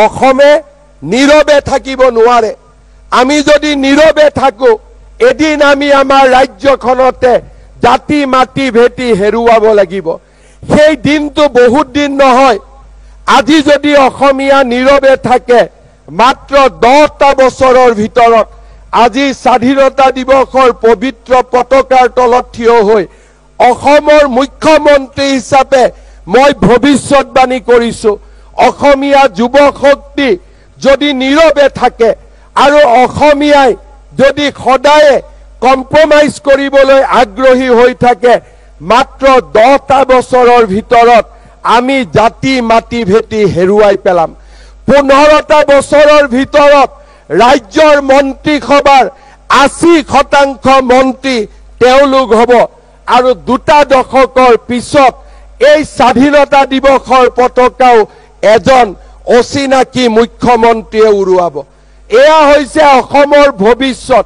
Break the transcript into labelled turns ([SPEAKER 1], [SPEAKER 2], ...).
[SPEAKER 1] অসমে নীৰৱে থাকিব নোৱাৰে। আমি যদি নীৰৱে থাকো, এদিন আমি আমাৰ ৰাজ্যখনতে জাতি মাটি ভেটি হেৰুৱাব লাগিব। সেই দিনটো বহুত দিন নহয়। আজি যদি অসমীয়া নীৰৱে থাকে, মাত্ৰ 10টা বছৰৰ ভিতৰত আজি স্বাধীনতা দিৱসৰ পবিত্ৰ পতাকাৰ তলত থিয় হৈ অসমৰ মুখ্যমন্ত্ৰী হিচাপে মই ভৱিষ্যতবাণী কৰিছো, অসমীয়া যুৱ শক্তি যদি নীৰৱে থাকে আৰু অসমীয়াই যদি সদায়ে কম্প্ৰমাইজ কৰিবলৈ আগ্ৰহী হৈ থাকে, মাত্ৰ 10টা বছৰৰ ভিতৰত আমি জাতি মাটি ভেটি হেৰুৱাই পেলাম। 15টা বছৰৰ ভিতৰত ৰাজ্যৰ মন্ত্ৰীসভাৰ 80% মন্ত্ৰী তেওঁলোক হ'ব আৰু 2টা দশকৰ পিছত এই স্বাধীনতা দিৱসৰ পতাকাও এজন অচিনাকি মুখ্যমন্ত্ৰীয়ে উৰুৱাব। এয়া হৈছে অসমৰ ভৱিষ্যত।